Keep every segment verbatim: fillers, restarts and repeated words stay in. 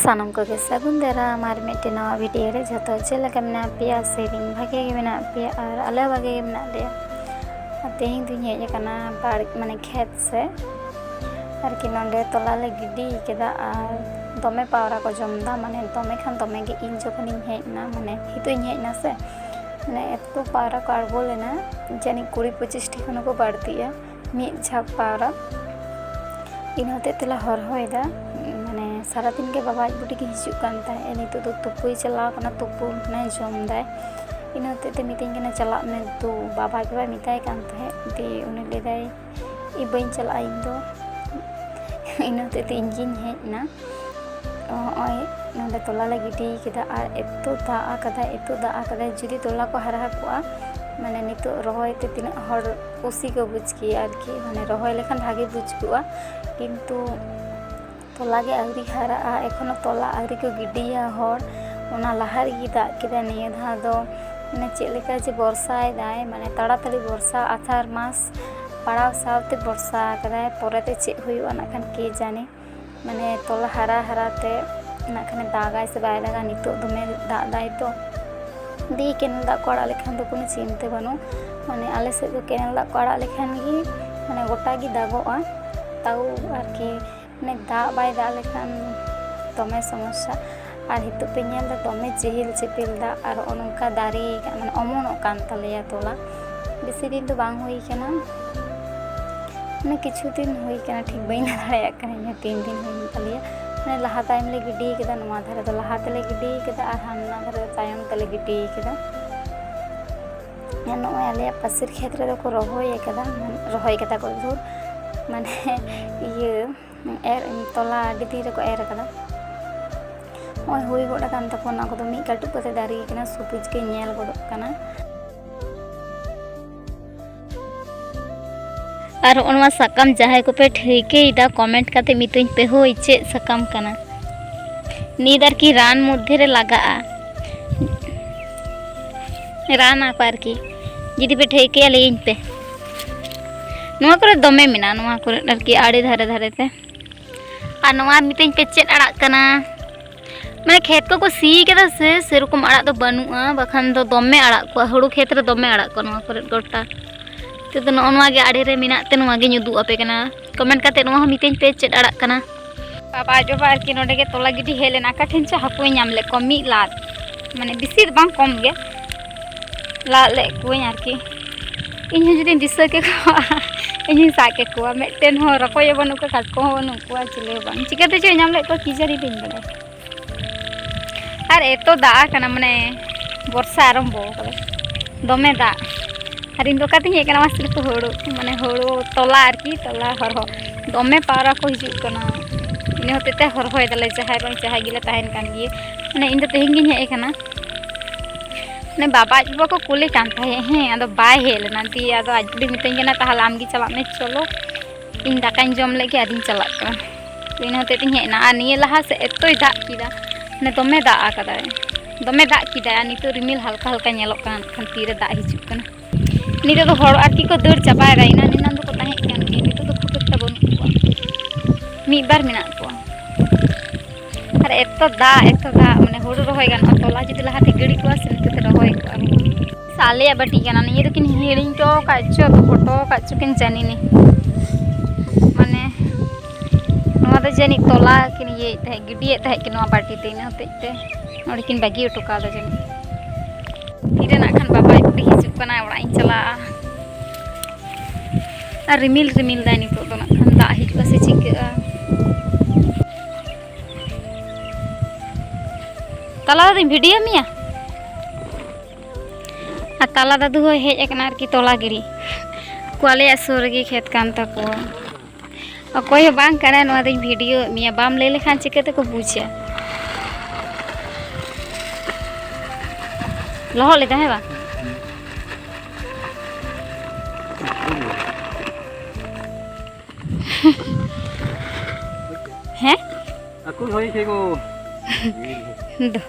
ᱥᱟᱱᱟᱢ ᱠᱚᱜᱮ ᱥᱟᱹᱜᱩᱱ ᱫᱟᱨᱟᱢ ᱟᱨ ᱢᱤᱫᱴᱮᱱ ᱱᱟᱣᱟ ᱵᱷᱤᱰᱤᱭᱳ ᱨᱮ᱾ ᱡᱷᱚᱛᱚ ᱪᱮᱫ ᱞᱮᱠᱟ ᱢᱮᱱᱟᱜ ᱯᱮᱭᱟ? ᱥᱮ ᱵᱤᱱ ᱵᱷᱟᱜᱮ ᱜᱮ ᱢᱮᱱᱟᱜ ᱯᱮᱭᱟ ᱟᱨ ᱟᱞᱮ ᱦᱚᱸ ᱵᱷᱟᱜᱮ ᱜᱮ ᱢᱮᱱᱟᱜ ᱞᱮᱭᱟ᱾ ᱟᱨ ᱛᱮᱦᱮᱧ ᱫᱩᱧ ᱦᱮᱡ ᱟᱠᱟᱱᱟ ᱵᱟᱲ-, ᱢᱟᱱᱮ ᱠᱷᱮᱛ ᱥᱮᱫ ᱟᱨᱠᱤ᱾ ᱱᱚᱸᱰᱮ ᱛᱚᱞᱟ ᱞᱮ ᱜᱤᱰᱤ ᱠᱮᱫᱟ ᱟᱨ ᱫᱚᱢᱮ ᱯᱟᱣᱨᱟ ᱠᱚ ᱡᱚᱢ ᱮᱫᱟ, ᱢᱟᱱᱮ ᱫᱚᱢᱮ ᱠᱷᱟᱱ ᱫᱚᱢᱮ ᱜᱮ᱾ ᱤᱧ ᱡᱚᱠᱷᱚᱱᱤᱧ ᱦᱮᱡ ᱮᱱᱟ, ᱢᱟᱱᱮ ᱱᱤᱛᱚᱜ ᱤᱧ ᱦᱮᱡ ᱮᱱᱟ ᱥᱮ, ᱢᱟᱱᱮ ᱮᱛᱚ ᱯᱟᱣᱨᱟ ᱠᱚ ᱟᱬᱜᱚ ᱞᱮᱱᱟ, ᱡᱟᱹᱱᱤᱡ ᱠᱩᱲᱤ ᱯᱚᱸᱪᱤᱥ ᱴᱤ ᱠᱷᱚᱱ ᱦᱚᱸᱠᱚ ᱵᱟᱹᱲᱛᱤᱜᱼᱟ ᱢᱤᱫ ᱡᱷᱟᱸᱠ ᱯᱟᱣᱨᱟ᱾ ᱤᱱᱟᱹ ᱦᱚᱛᱮᱡ ᱛᱮᱞᱮ ᱦᱚᱨᱦᱚᱭᱮᱫᱟ, ᱢᱟᱱᱮ ᱥᱟᱨᱟᱫᱤᱱ ᱜᱮ ᱵᱟᱵᱟ ᱟᱡ ᱵᱩᱰᱤ ᱜᱮ ᱦᱤᱡᱩᱜ ᱠᱟᱱ ᱛᱟᱦᱮᱸᱫ᱾ ᱱᱤᱛᱚᱜ ᱫᱚ ᱛᱩᱯᱩᱭ ᱪᱟᱞᱟᱣ ᱠᱟᱱᱟ, ᱛᱩᱯᱩ ᱢᱟᱱᱮ ᱡᱚᱢ ᱫᱟᱭ᱾ ᱤᱱᱟᱹ ᱦᱚᱛᱮᱡ ᱛᱮ ᱢᱤᱛᱟᱹᱧ ᱠᱟᱱᱟ, "ᱪᱟᱞᱟᱜ ᱢᱮ ᱫᱩ", ᱵᱟᱵᱟ ᱜᱮ ᱵᱟᱭ ᱢᱮᱛᱟᱭ ᱠᱟᱱ ᱛᱟᱦᱮᱸᱫ᱾ ᱫᱤᱭᱮ ᱩᱱᱤ ᱞᱟᱹᱭᱫᱟᱭ, "ᱤᱧ ᱵᱟᱹᱧ ᱪᱟᱞᱟᱜᱼᱟ ᱤᱧ ᱫᱚ", ᱤᱱᱟᱹ ᱦᱚᱛᱮᱡ ᱛᱮ ᱤᱧ ᱜᱤᱧ ᱦᱮᱡ ᱮᱱᱟ᱾ ᱱᱚᱜᱼᱚᱭ ᱱᱚᱸᱰᱮ ᱛᱚᱞᱟ ᱞᱮ ᱜᱤᱰᱤ ᱠᱮᱫᱟ ᱟᱨ ᱮᱛᱚ ᱫᱟᱜ ᱟᱠᱟᱫᱟᱭ, ᱮᱛᱚ ᱫᱟᱜ ᱟᱠᱟᱫᱟᱭ᱾ ᱡᱩᱫᱤ ᱛᱚᱞᱟ ᱠᱚ ᱦᱟᱨᱟ ᱠᱚᱜᱼᱟ, ᱢᱟᱱᱮ ᱱᱤᱛᱚᱜ ᱨᱚᱦᱚᱭ ᱛᱮ ᱛᱤᱱᱟᱹᱜ ᱦᱚᱲ ᱠᱩᱥᱤ ᱠᱚ ᱵᱩᱡᱽ ᱠᱮᱭᱟ ᱟᱨᱠᱤ, ᱢᱟᱱᱮ ᱨᱚᱦᱚᱭ ᱞᱮᱠᱷᱟᱱ ᱵᱷᱟᱜᱮ ᱵᱩᱡᱽ ᱠᱚᱜᱼᱟ᱾ ᱠᱤᱱᱛᱩ ᱛᱚᱞᱟ ᱜᱮ ᱟᱹᱣᱨᱤ ᱦᱟᱨᱟᱜᱼᱟ, ᱮᱠᱷᱚᱱᱳ ᱛᱚᱞᱟ ᱟᱹᱣᱨᱤ ᱠᱚ ᱜᱤᱰᱤᱭᱟ ᱦᱚᱲ᱾ ᱚᱱᱟ ᱞᱟᱦᱟ ᱨᱮᱜᱮ ᱫᱟᱜ ᱠᱮᱫᱟ ᱱᱤᱭᱟᱹ ᱫᱷᱟᱣ ᱫᱚ, ᱢᱟᱱᱮ ᱪᱮᱫ ᱞᱮᱠᱟ ᱡᱮ ᱵᱚᱨᱥᱟᱭᱮᱫᱟᱭ, ᱢᱟᱱᱮ ᱛᱟᱲᱟᱛᱟᱲᱤ ᱵᱚᱨᱥᱟ, ᱟᱥᱟᱲ ᱢᱟᱥ ᱯᱟᱲᱟᱣ ᱥᱟᱶᱛᱮ ᱵᱚᱨᱥᱟ ᱟᱠᱟᱫᱟᱭ᱾ ᱯᱚᱨᱮᱛᱮ ᱪᱮᱫ ᱦᱩᱭᱩᱜᱼᱟ ᱱᱟᱜ ᱠᱷᱟᱱ ᱠᱮ ᱡᱟᱱᱮ, ᱢᱟᱱᱮ ᱛᱚᱞᱟ ᱦᱟᱨᱟ ᱦᱟᱨᱟ ᱛᱮ ᱱᱟᱜ ᱠᱷᱟᱱᱮ ᱫᱟᱜᱟᱭ ᱥᱮ ᱵᱟᱭ ᱫᱟᱜᱟ᱾ ᱱᱤᱛᱚᱜ ᱫᱚᱢᱮ ᱫᱟᱜ ᱫᱟᱭ ᱛᱚ, ᱫᱤᱭᱮ ᱠᱮᱱᱮᱞ ᱫᱟᱜ ᱠᱚ ᱟᱲᱟᱜ ᱞᱮᱠᱷᱟᱱ ᱫᱚ ᱠᱳᱱᱳ ᱪᱤᱱᱛᱟᱹ ᱵᱟᱹᱱᱩᱜ᱾ ᱢᱟᱱᱮ ᱟᱞᱮ ᱥᱮᱫ ᱫᱚ ᱠᱮᱱᱮᱞ ᱫᱟᱜ ᱠᱚ ᱟᱲᱟᱜ ᱞᱮᱠᱷᱟᱱ ᱜᱮ ᱢᱟᱱᱮ ᱜᱚᱴᱟ ᱜᱮ ᱫᱟᱜᱚᱜᱼᱟ, ᱛᱟᱣ ᱟᱨᱠᱤ ᱢᱟᱱᱮ ᱫᱟᱜ ᱵᱟᱭ ᱫᱟᱜ ᱞᱮᱠᱷᱟᱱ ᱫᱚᱢᱮ ᱥᱚᱢᱚᱥᱥᱟ᱾ ᱟᱨ ᱱᱤᱛᱚᱜ ᱯᱮ ᱧᱮᱞ ᱮᱫᱟ ᱫᱚᱢᱮ ᱪᱮᱦᱮᱞ ᱪᱮᱯᱮᱞ ᱫᱟᱜ, ᱟᱨ ᱱᱚᱜᱼᱚ ᱱᱚᱝᱠᱟ ᱫᱟᱨᱮ ᱠᱟᱜ, ᱢᱟᱱᱮ ᱚᱢᱚᱱᱚᱜ ᱠᱟᱱ ᱛᱟᱞᱮᱭᱟ ᱛᱚᱞᱟ᱾ ᱵᱮᱥᱤ ᱫᱤᱱ ᱫᱚ ᱵᱟᱝ ᱦᱩᱭ ᱠᱟᱱᱟ, ᱢᱟᱱᱮ ᱠᱤᱪᱷᱩ ᱫᱤᱱ ᱦᱩᱭ ᱠᱟᱱᱟ, ᱴᱷᱤᱠ ᱵᱟᱹᱧ ᱞᱟᱹᱭ ᱫᱟᱲᱮᱭᱟᱜ ᱠᱟᱱᱟ ᱤᱧ ᱦᱚᱸ ᱛᱤᱱ ᱫᱤᱱ ᱦᱩᱭᱮᱱ ᱛᱟᱞᱮᱭᱟ᱾ ᱢᱟᱱᱮ ᱞᱟᱦᱟ ᱛᱟᱭᱚᱢ ᱞᱮ ᱜᱤᱰᱤ ᱠᱟᱫᱟ, ᱱᱚᱣᱟ ᱫᱷᱟᱨᱮ ᱫᱚ ᱞᱟᱦᱟ ᱛᱮᱞᱮ ᱜᱤᱰᱤ ᱠᱟᱫᱟ ᱟᱨ ᱦᱟᱱᱟ ᱫᱷᱟᱨᱮ ᱫᱚ ᱛᱟᱭᱚᱢ ᱛᱮᱞᱮ ᱜᱤᱰᱤ ᱠᱟᱫᱟ᱾ ᱟᱨ ᱱᱚᱜᱼᱚᱭ ᱟᱞᱮᱭᱟᱜ ᱯᱟᱥᱮᱨ ᱠᱷᱮᱛ ᱨᱮᱫᱚ ᱠᱚ ᱨᱚᱦᱚᱭ ᱟᱠᱟᱫᱟ, ᱢᱟᱱᱮ ᱨᱚᱦᱚᱭ ᱠᱟᱫᱟ ᱠᱚ ᱡᱳᱨ, ᱢᱟᱱᱮ ᱤᱭᱟᱹ ᱮᱨ, ᱛᱚᱞᱟ ᱟᱹᱰᱤ ᱫᱤᱱ ᱨᱮᱠᱚ ᱮᱨ ᱟᱠᱟᱫᱟ᱾ ᱱᱚᱜᱼᱚᱭ ᱦᱩᱭ ᱜᱚᱫ ᱟᱠᱟᱱ ᱛᱟᱠᱚ, ᱚᱱᱟ ᱠᱚᱫᱚ ᱢᱤᱫ ᱠᱟᱹᱴᱩᱵ ᱠᱟᱛᱮ ᱫᱟᱨᱮ ᱠᱟᱱᱟ, ᱥᱚᱵᱩᱡ ᱜᱮ ᱧᱮᱞ ᱜᱚᱫᱚᱜ ᱠᱟᱱᱟ᱾ ᱟᱨ ᱦᱚᱸᱜᱼᱚ ᱱᱚᱣᱟ ᱥᱟᱠᱟᱢ ᱡᱟᱦᱟᱸᱭ ᱠᱚᱯᱮ ᱴᱷᱟᱹᱣᱠᱟᱹᱭᱮᱫᱟ, ᱠᱚᱢᱮᱱᱴ ᱠᱟᱛᱮ ᱢᱤᱛᱟᱹᱧ ᱯᱮ, ᱦᱳᱭ, ᱪᱮᱫ ᱥᱟᱠᱟᱢ ᱠᱟᱱᱟ? ᱱᱤᱭᱟᱹ ᱫᱚ ᱟᱨᱠᱤ ᱨᱟᱱ ᱢᱚᱫᱽᱫᱷᱮ ᱨᱮ ᱞᱟᱜᱟᱜᱼᱟ, ᱨᱟᱱ ᱟᱠᱚ ᱟᱨᱠᱤ᱾ ᱡᱩᱫᱤ ᱯᱮ ᱴᱷᱟᱹᱣᱠᱟᱹᱭᱟ, ᱞᱟᱹᱭᱟᱹᱧ ᱯᱮ᱾ ᱱᱚᱣᱟ ᱠᱚᱨᱮ ᱫᱚᱢᱮ ᱢᱮᱱᱟᱜᱼᱟ, ᱱᱚᱣᱟ ᱠᱚᱨᱮ ᱟᱨᱠᱤ ᱟᱲᱮ ᱫᱷᱟᱨᱮ ᱫᱷᱟᱨᱮ ᱛᱮ᱾ ᱟᱨ ᱱᱚᱣᱟ ᱢᱤᱛᱟᱹᱧ ᱯᱮ, ᱪᱮᱫ ᱟᱲᱟᱜ ᱠᱟᱱᱟ? ᱢᱟᱱᱮ ᱠᱷᱮᱛ ᱠᱚᱠᱚ ᱥᱤ ᱠᱟᱫᱟ ᱥᱮ, ᱥᱮᱨᱚᱠᱚᱢ ᱟᱲᱟᱜ ᱫᱚ ᱵᱟᱹᱱᱩᱜᱼᱟ, ᱵᱟᱠᱷᱟᱱ ᱫᱚ ᱫᱚᱢᱮ ᱟᱲᱟᱜ ᱠᱚᱜᱼᱟ, ᱦᱩᱲᱩ ᱠᱷᱮᱛ ᱨᱮ ᱫᱚᱢᱮ ᱟᱲᱟᱜ ᱠᱚᱜᱼᱟ ᱱᱚᱣᱟ ᱠᱚᱨᱮ ᱜᱚᱴᱟ᱾ ᱱᱤᱛᱚᱜ ᱫᱚ ᱱᱚᱜᱼᱚ ᱱᱚᱣᱟ ᱜᱮ ᱟᱲᱮ ᱨᱮ ᱢᱮᱱᱟᱜ ᱛᱮ ᱱᱚᱣᱟ ᱜᱤᱧ ᱩᱫᱩᱜ ᱟᱯᱮ ᱠᱟᱱᱟ᱾ ᱠᱚᱢᱮᱱᱴ ᱠᱟᱛᱮ ᱱᱚᱣᱟ ᱦᱚᱸ ᱢᱤᱛᱟᱹᱧ ᱯᱮ ᱪᱮᱫ ᱟᱲᱟᱜ ᱠᱟᱱᱟ᱾ ᱵᱟᱵᱟ ᱟᱡ ᱵᱟᱵᱟ ᱟᱨᱠᱤ ᱱᱚᱰᱮ ᱜᱮ ᱛᱚᱞᱟ ᱜᱤᱰᱤ ᱦᱮᱡ ᱞᱮᱱᱟ, ᱚᱠᱟ ᱴᱷᱮᱱ ᱪᱚ ᱦᱟᱹᱠᱩᱭ ᱧᱟᱢ ᱞᱮᱫ ᱠᱚᱣᱟ ᱢᱤᱫ ᱞᱟᱫ, ᱢᱟᱱᱮ ᱵᱮᱥᱤ ᱫᱚ ᱵᱟᱝ, ᱠᱚᱢ ᱜᱮ ᱞᱟᱫ ᱞᱮᱫ ᱠᱚᱣᱟᱹᱧ ᱟᱨᱠᱤ᱾ ᱤᱧ ᱦᱚᱸ ᱡᱩᱫᱤᱧ ᱫᱤᱥᱟᱹ ᱠᱮᱠᱚᱣᱟ ᱤᱧ ᱦᱚᱸᱧ ᱥᱟᱵ ᱠᱮᱠᱚᱣᱟ᱾ ᱢᱤᱫᱴᱮᱱ ᱦᱚᱸ ᱨᱚᱠᱚᱡ ᱦᱚᱸ ᱵᱟᱹᱱᱩᱜ ᱠᱚᱣᱟ, ᱠᱟᱴᱠᱚᱢ ᱦᱚᱸ ᱵᱟᱹᱱᱩᱜ ᱠᱚᱣᱟ, ᱪᱤᱞᱤ ᱦᱚᱸ ᱵᱟᱝ᱾ ᱪᱤᱠᱟᱹᱛᱮ ᱪᱚ ᱧᱟᱢ ᱞᱮᱫ ᱠᱚᱣᱟ ᱠᱤ ᱡᱟᱹᱱᱤ, ᱵᱟᱹᱧ ᱵᱟᱲᱟᱭᱟ᱾ ᱟᱨ ᱮᱛᱚ ᱫᱟᱜ ᱟᱠᱟᱱᱟ, ᱢᱟᱱᱮ ᱵᱚᱨᱥᱟ ᱟᱨᱟᱢᱵᱚ ᱟᱠᱟᱫᱟ, ᱫᱚᱢᱮ ᱫᱟᱜ᱾ ᱟᱨ ᱤᱧ ᱫᱚ ᱚᱠᱟᱛᱤᱧ ᱦᱮᱡ ᱟᱠᱟᱱᱟ ᱢᱟᱥᱮ ᱞᱟᱹᱭ ᱯᱮ? ᱦᱳᱲᱳ, ᱢᱟᱱᱮ ᱦᱳᱲᱳ ᱛᱚᱞᱟ ᱟᱨᱠᱤ, ᱛᱚᱞᱟ ᱦᱚᱨᱦᱚ᱾ ᱫᱚᱢᱮ ᱯᱟᱣᱨᱟ ᱠᱚ ᱦᱤᱡᱩᱜ ᱠᱟᱱᱟ, ᱤᱱᱟᱹ ᱦᱚᱛᱮᱡ ᱛᱮ ᱦᱚᱨᱦᱚᱭ ᱫᱟᱞᱮ, ᱡᱟᱦᱟᱸᱭ ᱵᱟᱝ ᱡᱟᱦᱟᱸᱭ ᱜᱮᱞᱮ ᱛᱟᱦᱮᱱ ᱠᱟᱱ ᱜᱮᱭᱟ᱾ ᱢᱟᱱᱮ ᱤᱧ ᱫᱚ ᱛᱮᱦᱮᱧ ᱜᱤᱧ ᱦᱮᱡ ᱟᱠᱟᱱᱟ᱾ ᱢᱟᱱᱮ ᱵᱟᱵᱟ ᱟᱡ ᱵᱟᱵᱟ ᱠᱚ ᱠᱩᱞᱮ ᱠᱟᱱ ᱛᱟᱦᱮᱸᱫ, ᱦᱮᱸ, ᱟᱫᱚ ᱵᱟᱭ ᱦᱮᱡ ᱞᱮᱱᱟ᱾ ᱫᱤᱭᱮ ᱟᱫᱚ ᱟᱡ ᱵᱩᱰᱤ ᱢᱤᱛᱟᱹᱧ ᱠᱟᱱᱟ, "ᱛᱟᱦᱚᱞᱮ ᱟᱢᱜᱮ ᱪᱟᱞᱟᱜ ᱢᱮ, ᱪᱚᱞᱚ, ᱤᱧ ᱫᱟᱠᱟᱧ ᱡᱚᱢ ᱞᱮᱜᱮ ᱟᱫᱚᱧ ᱪᱟᱞᱟᱜ ᱠᱟᱱᱟ᱾" ᱤᱱᱟᱹ ᱦᱚᱛᱮᱡ ᱛᱤᱧ ᱦᱮᱡ ᱮᱱᱟ᱾ ᱟᱨ ᱱᱤᱭᱟᱹ ᱞᱟᱦᱟ ᱥᱮᱫ ᱮᱛᱚᱭ ᱫᱟᱜ ᱠᱮᱫᱟ, ᱢᱟᱱᱮ ᱫᱚᱢᱮ ᱫᱟᱜ ᱟᱠᱟᱫᱟᱭ, ᱫᱚᱢᱮ ᱫᱟᱜ ᱠᱮᱫᱟᱭ᱾ ᱟᱨ ᱱᱤᱛᱚᱜ ᱨᱤᱢᱤᱞ ᱦᱟᱞᱠᱟ ᱦᱟᱞᱠᱟ ᱧᱮᱞᱚᱜ ᱠᱟᱱᱟ, ᱠᱷᱟᱱ ᱛᱤᱨᱮ ᱫᱟᱜ ᱦᱤᱡᱩᱜ ᱠᱟᱱᱟ᱾ ᱱᱤᱛᱚᱜ ᱫᱚ ᱦᱚᱲ ᱟᱨᱠᱤ ᱠᱚ ᱫᱟᱹᱲ ᱪᱟᱵᱟᱭᱮᱫᱟ, ᱮᱱᱟᱱ ᱮᱱᱟᱱ ᱫᱚᱠᱚ ᱛᱟᱦᱮᱸ ᱠᱟᱱ ᱜᱮᱭᱟ, ᱱᱤᱛᱚᱜ ᱫᱚ ᱠᱷᱩᱵ ᱮᱠᱴᱟ ᱵᱟᱹᱱᱩᱜ ᱠᱚᱣᱟ, ᱢᱤᱫ ᱵᱟᱨ ᱢᱮᱱᱟᱜ ᱠᱚᱣᱟ᱾ ᱟᱨ ᱮᱛᱚ ᱫᱟᱜ, ᱮᱛᱚ ᱫᱟᱜ, ᱢᱟᱱᱮ ᱦᱩᱲᱩ ᱨᱚᱦᱚᱭ ᱜᱟᱱᱚᱜᱼᱟ, ᱛᱚᱞᱟ ᱡᱩᱫᱤ ᱞᱟᱦᱟᱛᱮ ᱜᱤᱰᱤ ᱠᱚᱜᱼᱟ ᱥᱮ, ᱱᱤᱛᱚᱜ ᱛᱮ ᱨᱚᱦᱚᱭ ᱠᱚᱜᱼᱟ ᱦᱩᱲᱩ᱾ ᱥᱮ ᱟᱞᱮᱭᱟᱜ ᱵᱟᱹᱴᱤ ᱠᱟᱱᱟ, ᱱᱤᱭᱟᱹ ᱫᱚᱠᱤᱱ ᱦᱤᱲᱤᱧ ᱦᱚᱴᱚ ᱟᱠᱟᱫ ᱪᱚ, ᱫᱚᱦᱚ ᱦᱚᱴᱚ ᱟᱠᱟᱫ ᱪᱚ ᱠᱤᱱ ᱡᱟᱹᱱᱤ ᱱᱤ᱾ ᱢᱟᱱᱮ ᱱᱚᱣᱟ ᱫᱚ ᱡᱟᱹᱱᱤᱡ ᱛᱚᱞᱟ ᱠᱤᱱ ᱤᱭᱟᱹᱭᱮᱫ ᱛᱟᱦᱮᱸᱫ, ᱜᱤᱰᱤᱭᱮᱫ ᱛᱟᱦᱮᱸᱫ ᱠᱤᱱ ᱱᱚᱣᱟ ᱵᱟᱹᱴᱤ ᱛᱮ, ᱤᱱᱟᱹ ᱦᱚᱛᱮᱡ ᱛᱮ ᱱᱚᱸᱰᱮ ᱠᱤᱱ ᱵᱟᱹᱜᱤ ᱦᱚᱴᱚ ᱠᱟᱣᱫᱟ ᱡᱟᱹᱱᱤᱡ᱾ ᱛᱤᱨᱮ ᱱᱟᱜ ᱠᱷᱟᱱ ᱵᱟᱵᱟᱭ ᱠᱩᱞᱤ ᱦᱤᱡᱩᱜ ᱠᱟᱱᱟ, ᱚᱲᱟᱜ ᱤᱧ ᱪᱟᱞᱟᱜᱼᱟ᱾ ᱟᱨ ᱨᱤᱢᱤᱞ ᱨᱤᱢᱤᱞ ᱫᱟᱭ ᱱᱤᱛᱚᱜ ᱫᱚ, ᱱᱟᱜ ᱠᱷᱟᱱ ᱫᱟᱜ ᱦᱤᱡᱩᱜᱼᱟ ᱥᱮ ᱪᱤᱠᱟᱹᱜᱼᱟ᱾ ᱛᱟᱞᱟ ᱨᱮᱫᱚᱧ ᱵᱷᱤᱰᱤᱭᱳ ᱢᱮᱭᱟ᱾ ᱟᱨ ᱛᱟᱞᱟ ᱫᱟᱫᱩ ᱦᱚᱸᱭ ᱦᱮᱡ ᱟᱠᱟᱱᱟ ᱟᱨᱠᱤ ᱛᱚᱞᱟ ᱜᱤᱲᱤ᱾ ᱩᱱᱠᱩ ᱟᱞᱮᱭᱟᱜ ᱥᱩᱨ ᱨᱮᱜᱮ ᱠᱷᱮᱛ ᱠᱟᱱ ᱛᱟᱠᱚᱣᱟ᱾ ᱚᱠᱚᱭ ᱦᱚᱸ ᱵᱟᱝ ᱠᱟᱱᱟ, ᱱᱚᱣᱟ ᱫᱚᱧ ᱵᱷᱤᱰᱤᱭᱳ ᱮᱫ ᱢᱮᱭᱟ, ᱵᱟᱢ ᱞᱟᱹᱭ ᱞᱮᱠᱷᱟᱱ ᱪᱤᱠᱟᱹ ᱛᱮᱠᱚ ᱵᱩᱡᱟ? ᱞᱚᱦᱚᱫ ᱞᱮᱫᱟ ᱦᱮᱸ ᱵᱟᱝ? ᱦᱮᱸ? ᱟᱠᱚ ᱦᱚᱭ ᱠᱮ ᱠᱚ᱾ ᱫᱚ᱾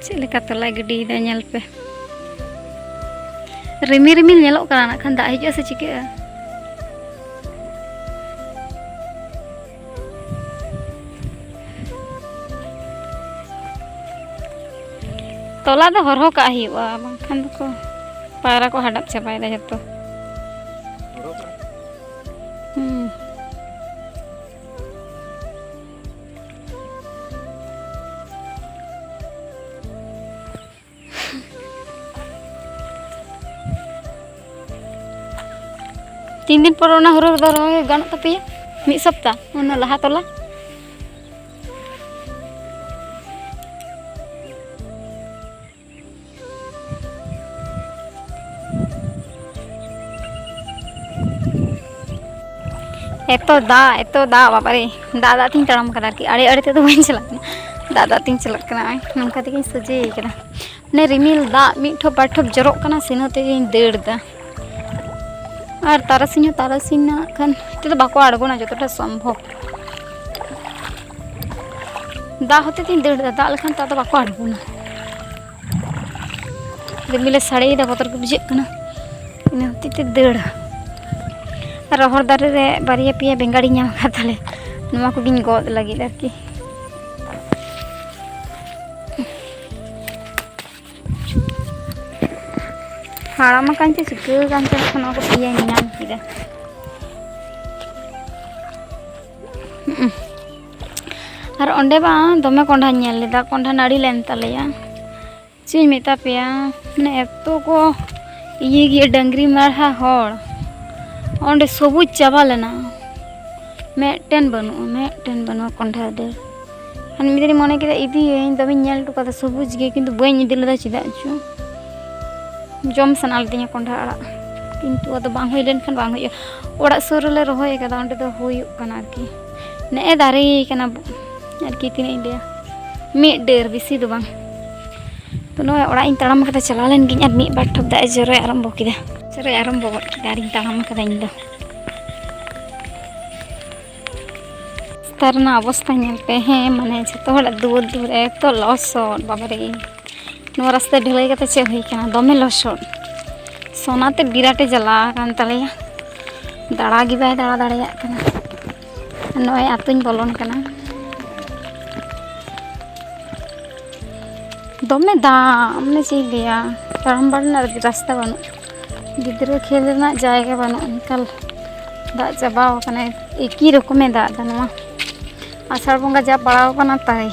ᱪᱮᱫ ᱞᱮᱠᱟ ᱛᱚᱞᱟᱭ ᱜᱤᱰᱤᱭᱮᱫᱟ ᱧᱮᱞ ᱯᱮ᱾ ᱨᱤᱢᱤᱞ ᱨᱤᱢᱤᱞ ᱧᱮᱞᱚᱜ ᱠᱟᱱᱟ, ᱱᱟᱜ ᱠᱷᱟᱱ ᱫᱟᱜ ᱦᱤᱡᱩᱜᱼᱟ ᱥᱮ ᱪᱤᱠᱟᱹᱜᱼᱟ? ᱛᱚᱞᱟ ᱫᱚ ᱦᱚᱨᱦᱚ ᱠᱟᱜ ᱦᱩᱭᱩᱜᱼᱟ, ᱵᱟᱝᱠᱷᱟᱱ ᱫᱚᱠᱚ ᱯᱟᱭᱨᱟ ᱠᱚ ᱦᱟᱰᱟᱯ ᱪᱟᱵᱟᱭᱮᱫᱟ ᱡᱷᱚᱛᱚ᱾ ᱦᱩᱸ᱾ ᱛᱤᱱ ᱫᱤᱱ ᱯᱚᱨ ᱚᱱᱟ ᱦᱩᱲᱩ ᱨᱮᱫᱚ ᱨᱚᱦᱚᱭ ᱜᱟᱱᱚᱜ ᱛᱟᱯᱮᱭᱟ? ᱢᱤᱫ ᱥᱚᱯᱛᱟ? ᱚᱱᱟ ᱞᱟᱦᱟ ᱛᱚᱞᱟ? ᱮᱛᱚ ᱫᱟᱜ, ᱮᱛᱚ ᱫᱟᱜ, ᱵᱟᱵᱟᱨᱮ᱾ ᱫᱟᱜ ᱫᱟᱜ ᱛᱤᱧ ᱛᱟᱲᱟᱢ ᱠᱟᱫᱟ ᱟᱨᱠᱤ, ᱟᱲᱮ ᱟᱲᱮ ᱛᱮᱫᱚ ᱵᱟᱹᱧ ᱪᱟᱞᱟᱜ ᱠᱟᱱᱟ, ᱫᱟᱜ ᱫᱟᱜ ᱛᱤᱧ ᱪᱟᱞᱟᱜ ᱠᱟᱱᱟ᱾ ᱱᱚᱜᱼᱚᱭ ᱱᱚᱝᱠᱟ ᱛᱮᱜᱮᱧ ᱥᱚᱡᱷᱮ ᱠᱟᱱᱟ᱾ ᱢᱟᱱᱮ ᱨᱤᱢᱤᱞ ᱫᱟᱜ ᱢᱤᱫ ᱴᱷᱚᱯ ᱵᱟᱨ ᱴᱷᱚᱯ ᱡᱚᱨᱚᱜ ᱠᱟᱱᱟ, ᱥᱮᱱᱚ ᱛᱮᱜᱮᱧ ᱫᱟᱹᱲ ᱫᱟ᱾ ᱟᱨ ᱛᱟᱨᱟᱥᱤᱧ ᱦᱚᱸ ᱛᱟᱨᱟᱥᱤᱧ ᱱᱟᱜ ᱠᱷᱟᱱ ᱱᱤᱛᱚᱜ ᱫᱚ ᱵᱟᱠᱚ ᱟᱬᱜᱚᱱᱟ ᱡᱚᱛᱚᱴᱟ ᱥᱚᱢᱵᱷᱚᱵ᱾ ᱫᱟᱜ ᱦᱚᱛᱮ ᱛᱤᱧ ᱫᱟᱹᱲ ᱫᱟ, ᱫᱟᱜ ᱞᱮᱠᱷᱟᱱ ᱛᱚ ᱟᱫᱚ ᱵᱟᱠᱚ ᱟᱬᱜᱚᱱᱟ᱾ ᱨᱤᱢᱤᱞᱮ ᱥᱟᱰᱮᱭᱮᱫᱟ, ᱵᱚᱛᱚᱨ ᱜᱮ ᱵᱩᱡᱷᱟᱹᱜ ᱠᱟᱱᱟ, ᱤᱱᱟᱹ ᱦᱚᱛᱮᱡ ᱛᱮ ᱫᱟᱹᱲ᱾ ᱟᱨ ᱨᱚᱦᱚᱲ ᱫᱟᱨᱮ ᱨᱮ ᱵᱟᱨᱭᱟ ᱯᱮᱭᱟ ᱵᱮᱸᱜᱟᱲᱤᱧ ᱧᱟᱢ ᱟᱠᱟᱫ ᱛᱟᱞᱮ, ᱱᱚᱣᱟ ᱠᱚᱜᱮᱧ ᱜᱚᱫ ᱞᱟᱹᱜᱤᱫ ᱟᱨᱠᱤ᱾ ᱦᱟᱲᱟᱢ ᱟᱠᱟᱱ ᱪᱚ ᱪᱤᱠᱟᱹ ᱟᱠᱟᱱ ᱪᱚ, ᱱᱚᱣᱟ ᱠᱚ ᱯᱮᱭᱟᱧ ᱧᱟᱢ ᱠᱮᱫᱟ᱾ ᱦᱩᱸ᱾ ᱟᱨ ᱚᱸᱰᱮ ᱵᱟᱝ ᱫᱚᱢᱮ ᱠᱚᱸᱰᱷᱟᱧ ᱧᱮᱞ ᱞᱮᱫᱟ, ᱠᱚᱸᱰᱷᱟ ᱱᱟᱹᱲᱤ ᱞᱮᱱ ᱛᱟᱞᱮᱭᱟ᱾ ᱪᱮᱫ ᱤᱧ ᱢᱮᱛᱟ ᱯᱮᱭᱟ, ᱢᱟᱱᱮ ᱮᱛᱚ ᱠᱚ ᱤᱭᱟᱹ ᱜᱮᱭᱟ ᱰᱟᱹᱝᱨᱤ ᱢᱟᱨᱦᱟ ᱦᱚᱲ, ᱚᱸᱰᱮ ᱥᱚᱵᱩᱡ ᱪᱟᱵᱟ ᱞᱮᱱᱟ, ᱢᱤᱫᱴᱮᱱ ᱵᱟᱹᱱᱩᱜᱼᱟ, ᱢᱤᱫᱴᱮᱱ ᱵᱟᱹᱱᱩᱜᱼᱟ ᱠᱚᱸᱰᱷᱟ ᱰᱟᱹᱨ᱾ ᱟᱨ ᱢᱤᱫ ᱫᱤᱱᱤᱧ ᱢᱚᱱᱮ ᱠᱮᱫᱟ ᱤᱫᱤᱭᱟᱹᱧ, ᱫᱚᱢᱮᱧ ᱧᱮᱞ ᱦᱚᱴᱚ ᱠᱟᱫᱟ ᱥᱚᱵᱩᱡ ᱜᱮ, ᱠᱤᱱᱛᱩ ᱵᱟᱹᱧ ᱤᱫᱤ ᱞᱮᱫᱟ, ᱪᱮᱫᱟᱜ ᱪᱚ ᱡᱚᱢ ᱥᱟᱱᱟ ᱞᱤᱫᱤᱧᱟ ᱠᱚᱸᱰᱷᱟ ᱟᱲᱟᱜ, ᱠᱤᱱᱛᱩ ᱟᱫᱚ ᱵᱟᱝ ᱦᱩᱭ ᱞᱮᱱᱠᱷᱟᱱ ᱵᱟᱝ ᱦᱩᱭᱩᱜᱼᱟ᱾ ᱚᱲᱟᱜ ᱥᱩᱨ ᱨᱮᱞᱮ ᱨᱚᱦᱚᱭ ᱠᱟᱫᱟ, ᱚᱸᱰᱮ ᱫᱚ ᱦᱩᱭᱩᱜ ᱠᱟᱱᱟ ᱟᱨᱠᱤ, ᱱᱮᱜᱼᱮ ᱫᱟᱨᱮ ᱠᱟᱱᱟ ᱟᱨᱠᱤ, ᱛᱤᱱᱟᱹᱜ ᱤᱧ ᱞᱟᱹᱭᱟ, ᱢᱤᱫ ᱰᱟᱹᱨ, ᱵᱮᱥᱤ ᱫᱚ ᱵᱟᱝ᱾ ᱛᱚ ᱱᱚᱜᱼᱚᱭ ᱚᱲᱟᱜ ᱤᱧ ᱛᱟᱲᱟᱢ ᱠᱟᱫᱟ, ᱪᱟᱞᱟᱣ ᱞᱮᱱ ᱜᱤᱧ ᱟᱨ ᱢᱤᱫ ᱵᱟᱨ ᱴᱷᱚᱯ ᱫᱟᱜ ᱮ ᱡᱚᱨᱚᱭ ᱟᱨᱟᱢᱵᱚ ᱠᱮᱫᱟ, ᱡᱚᱨᱚᱭ ᱟᱨᱟᱢᱵᱚ ᱜᱚᱫ ᱠᱮᱫᱟ ᱟᱨᱤᱧ ᱛᱟᱲᱟᱢ ᱠᱟᱫᱟ ᱤᱧ ᱫᱚ᱾ ᱨᱟᱥᱛᱟ ᱨᱮᱱᱟᱜ ᱚᱵᱚᱥᱛᱟ ᱧᱮᱞ ᱯᱮ, ᱦᱮᱸ, ᱢᱟᱱᱮ ᱡᱷᱚᱛᱚ ᱦᱚᱲᱟᱜ ᱫᱩᱣᱟᱹᱨ ᱫᱩᱣᱟᱹᱨ ᱮᱛᱚ ᱞᱚᱥᱚᱫ, ᱵᱟᱵᱟᱨᱮ᱾ ᱱᱚᱣᱟ ᱨᱟᱥᱛᱟ ᱰᱷᱟᱹᱞᱟᱹᱭ ᱠᱟᱛᱮ ᱪᱮᱫ ᱦᱩᱭ ᱠᱟᱱᱟ, ᱫᱚᱢᱮ ᱞᱚᱥᱚᱫ᱾ ᱥᱳᱱᱟᱛᱮ ᱵᱤᱨᱟᱴᱮ ᱡᱟᱞᱟ ᱟᱠᱟᱱ ᱛᱟᱞᱮᱭᱟ, ᱫᱟᱬᱟ ᱜᱮ ᱵᱟᱭ ᱫᱟᱬᱟ ᱫᱟᱲᱮᱭᱟᱜ ᱠᱟᱱᱟ᱾ ᱱᱚᱜᱼᱚᱭ ᱟᱹᱛᱩᱧ ᱵᱚᱞᱚᱱ ᱠᱟᱱᱟ᱾ ᱫᱚᱢᱮ ᱫᱟᱜ, ᱢᱟᱱᱮ ᱪᱮᱫ ᱤᱧ ᱞᱟᱹᱭᱟ, ᱛᱟᱲᱟᱢ ᱵᱟᱲᱟ ᱨᱮᱱᱟᱜ ᱨᱟᱥᱛᱟ ᱵᱟᱹᱱᱩᱜ, ᱜᱤᱫᱽᱨᱟᱹ ᱠᱷᱮᱞ ᱨᱮᱱᱟᱜ ᱡᱟᱭᱜᱟ ᱵᱟᱹᱱᱩᱜ, ᱚᱱᱠᱟ ᱫᱟᱜ ᱪᱟᱵᱟᱣ ᱟᱠᱟᱱᱟ᱾ ᱮᱠᱤ ᱨᱚᱠᱚᱢᱮ ᱫᱟᱜ ᱮᱫᱟ ᱱᱚᱣᱟ ᱟᱥᱟᱲ ᱵᱚᱸᱜᱟ ᱡᱟ ᱯᱟᱲᱟᱣ ᱟᱠᱟᱱᱟ ᱛᱟᱭ᱾